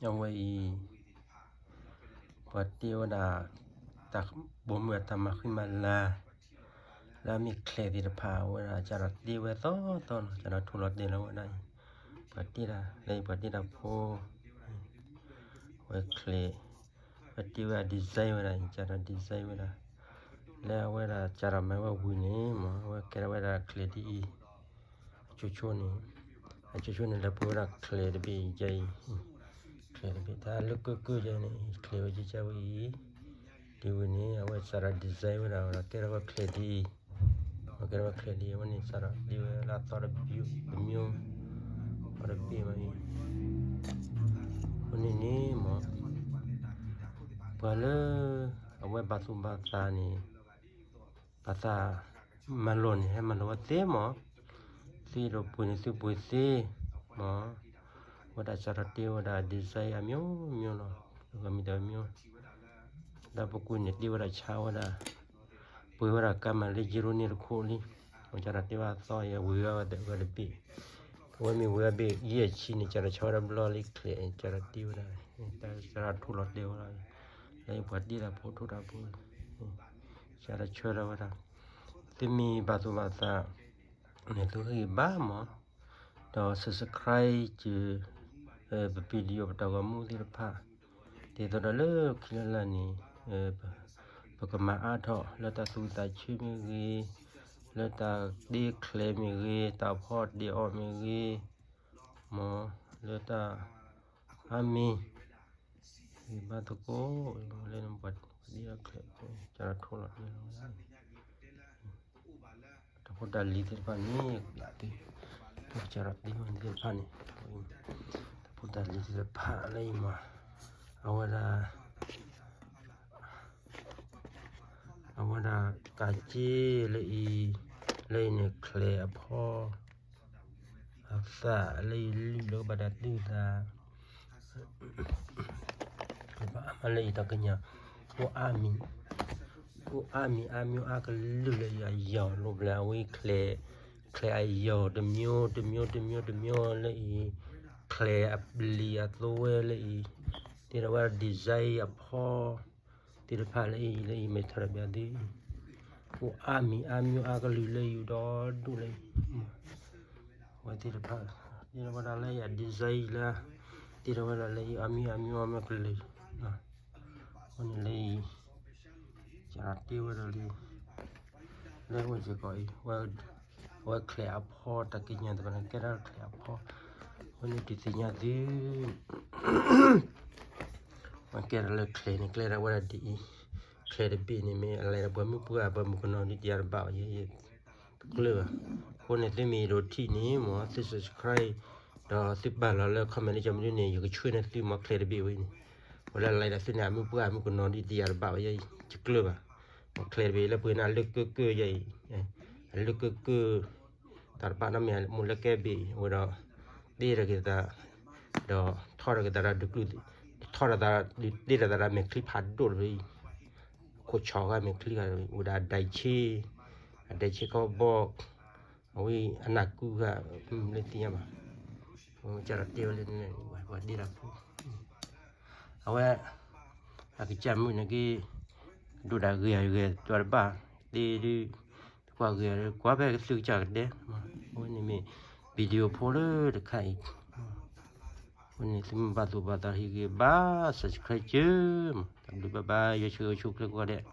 အဝဲအံၤ ပှၤတ့ဝဲဒၣ် တၢ်ပိာ်မုၣ်အတၢ်မၤဃံမၤလၤ လၢအမ့ၢ်ချဲးသ့ၣ်တဖၣ် အဝဲဒၣ်ကၢ်ဒီးတ့ဝဲသီသီလီၤ. ကၢ်ဒီးထိၣ်လီၤတဲာ်လီၤဝဲဒၣ်အံၤ ပှၤတ့ဒၣ် လၢအံၤပှၤတ့ဒၣ်ဖိ ဝဲချဲး ပှၤတ့ဝဲဒၣ် design ဝဲဒၣ်အံၤ ကၢ်ဒီး design ဝဲဒၣ် လၢအဝဲဒၣ်ကၢ်ဒီးမၤဝဲဝံၤန့ၣ်မ့ၢ် အဝဲကဲထီၣ်ဝဲဒၣ်ချဲးဒ်အံၤ အကၠိဆိန့ၣ် အကၠိဆိန့ၣ် လဲၤပှ့ၤဝဲဒၣ်ချဲးတဘ့ၣ်အံၤ ချဲးတဘ့ၣ် တၢ်လၢကၢၢ်ကၢၢ်ယဲန့ၣ် ချဲးဝဲကၠၢဝဲအံၤ ဒ်ဝဲန့ၣ် အဝဲစးဒီး design ဝဲဒၣ် ဝဲဒၣ်ကဲထီၣ်ဝဲချဲးဒ်အံၤ အဝဲကဲထီၣ်ဝဲချဲးဒ်အံၤ အဝဲန့ၣ်စးဒီးတ့ဝဲလၢအသီတဘ့ၣ် တမျိုး အီၤတဘ့ၣ်မးအံၤ အဃိန့ၣ်န့ၣ်မ့ၢ် ပှၤလၢ အဝဲဘၣ်သူၣ်ဘၣ်သးန့ၣ် ဘၣ်သး မၤလိာ်န့ၣ် ဟဲမၤလိာ်ဝဲသ့မ့ၢ် သုဒီးပှ့ၤန့ၣ်သုပှ့ၤသ့ မ့ၢ် ဝဲဒၣ်စးထီၣ်တ့ဝဲဒၣ် design အမျိုးမျိုးလီၤ အဂၤမံၤတမျိုး ဒီးပကွံာ်န့ၣ်တ့ဝဲဒၣ်ဆါဝဲဒၣ် ပှ့ၤဝဲဒၣ်ကါမၤလၢယိရိန့ၣ်တခိၣ်လံ စးထီၣ်တ့ဝဲအသီအံၤဝံၤဝဲဒၣ်အဂၤတဘ့ၣ် အဝဲမ့ၢ်ဝံၤဝဲဘ့ၣ်ယဲၢ်ဆံန့ၣ် စးထီၣ်ဆါဝဲဒၣ်ဘျီလံချဲး စးထီၣ်တ့ဝဲဒၣ် စးထီၣ်ထိၣ်လီၤတဲာ်ဝဲဒၣ် လၢပှၤတ့ဒၣ်ဖိထိၣ်တၢ်ဖိ စးထီၣ်ဆၢထီၣ်ဝဲဒၣ် သုမ့ၢ်ဘၣ်သူၣ်ဘၣ်သး န့ၣ်သုဟ့ၣ်ဂံၢ်ဘါမး ဒီး subscribe က့ၤ ပ video ပတၢ်ဂီၤမူသ့ၣ်တဖၣ် ဒ်သိးဒီးလၢခံလၢ်လၢ်န့ၣ် ပကမၤအါထီၣ်လၢတၢ်သူၣ်ဝံၣ်သးဆၢမ့ၢ်ဂ့ၤ, လၢတၢ်တ့ချဲးမ့ၢ်ဂ့ၤ, တၢ်ဖီတ့အီၣ်မ့ၢ်ဂ့ၤ, မ်လၢတၢ်အါမံၤ ဂံၢ်ဘါသကိး လၢနပှၤဒ်အချဲး ကၢ်ဒီးထိၣ်လီၤတဲာ်လီၤဝဲဒၣ် တၢ်ဖိတၢ်လံၤသ့ၣ်တဖၣ်န့ၣ် ကဘၣ်သ့ ကၢ်ဒီးသ့ဝဲသ့ၣ်တဖၣ်န့ၣ် တၢ်ဖိတၢ်လံၤသ့ၣ်တဖၣ်လၢအံၤမး အဝဲဒၣ် အဝဲဒၣ်ကးက့လၢအံၤ လၢအံၤန့ၣ် ချဲးအဖီ အသးလၢအံၤလုၢ်လၢကဘၣ်တၢ်သုသး ဘၣ်မၤလၢအံၤတၢ်ကညး အိၣ်အါမံၤ အိၣ်အါမံၤအါမံၤအါကလုာ်လၢအံၤအယီၤလိၣ်ဘျီ အဝဲချဲး ချဲးအယီၤတမျိုး တမျိုး တမျိုး တမျိုးလၢအံၤ ချဲးအလံာ်အသိဝဲလၢအံၤ တ့ထီၣ်ဝဲ design အဖီ သ့ၣ်တဖၣ်လၢအံၤ လၢအံၤမ့ၢ်ထီၣ်တဘျီသ့ၣ် အိၣ်အါမံၤအါမံၤအါကလုာ်လၢအံၤဒီဒူၣ်လၢအံၤ အဝဲသ့ၣ်တဖၣ် တ့ထီၣ်ဝဲဒၣ်လၢအံၤ design လၢ တ့ထီၣ်ဝဲဒၣ်လၢအံၤ အါမံၤအါမံၤအါမံၤကလုာ် အဃိန့ၣ်လၢအံၤ ကတ့ဝဲဒၣ်လံ လၢဝဲစ့ၢ်ကီးအံၤ အဝဲချဲးအဖီတၢ်ကညးတဖၣ်န့ၣ် ကဲဒၣ်ချဲးအဖီ အဃိန့ၣ်ဒုးသ့ၣ်ညါသု အကဲဒၣ်လၢချဲးန့ၣ် ကျဲဒၣ်ဝဲဒၣ်ဒ်အံၤ ချဲးတဘ့ၣ်န့ၣ်မ့ၢ်အလဲၤဒီးပှၤမုၢ်ပှၢ် ပှၤမုၢ်ကနီၤဒ်တယၤတဘၣ်ဘၣ်ယဲ ယတကျၢၤဘၣ် အဃိန့ၣ်သုမ့ၢ်အဲၣ်ဒိးထံၣ်န့ၣ် မ်သု subscribe ဒီးသုပာ်လီၤလၢ comment လၢကၠီမနုၤန့ၣ် ယကဆွဲန့ၢ်သုမ့ၢ်ချဲးတဘ့ၣ်ဝဲန့ၣ် ဝဲလၢလဲၤဒီးသုန့ၣ် အမုၢ်ပှၢ်အမုၢ်ကနီၤဒ်တယၤတဘၣ်ဘၣ်ယဲ ယတကျၢၤဘၣ် မ်ချဲးတဘ့ၣ်လၢပှ့ၤန့ၣ် အလၢကၢၢ်ကၢၢ်ယဲအံၤ အလၢကၢၢ်ကၢၢ် တၢ်တဘၣ်နီတမံၤ မိၢ်လၢကဲဘ့ၣ်အံၤ အဝဲဒီး တ့ထီၣ်က့ၤသး ဒီးထီထီၣ်က့ၤသးဒီးဒုးကျုၢ် ထီထီၣ်သး တ့ထီၣ်သးဒီးမဲာ်ချံဖးဒိၣ်တဘ့ၣ်အံၤ ခိၣ်ဆီဂၤမဲာ်ချံဂၤ အိၣ်ဒီးအဒဲးဆ့ အဒဲးဆ့ကီဘီ အဝဲအနၢ်ကုဂၤ လၢသ့ၣ်ညါဘၣ် ကဒီးတ့ဝဲလၢ ပှၤဒ့တၢ်ဖိ အဝဲ အကစၢ်မုၣ်န့ၣ်က့ ဒိၣ်ဒၣ်ဂ့ၤဂ့ၤ တၢ်တဘၣ် တ့ဒုး ကွၢ်ဂ့ၤ ကွၢ်ဖဲသုကစၢ်ကဒဲ အဝဲန့ၣ်မ့ၢ် video ဖိလၢတခါအံၤ အဃိန့ၣ်သုမ့ၢ်ဘၣ်သူၣ်ဘၣ်သးဟ့ၣ်ဂံၢ်ဘါ subscribe ကၢမး တၢ်ဘျုးဘၣ်ဘၣ် ယွၤဆိၣ်ဂ့ၤဆိၣ်ကျဲကိးဂၤဒဲး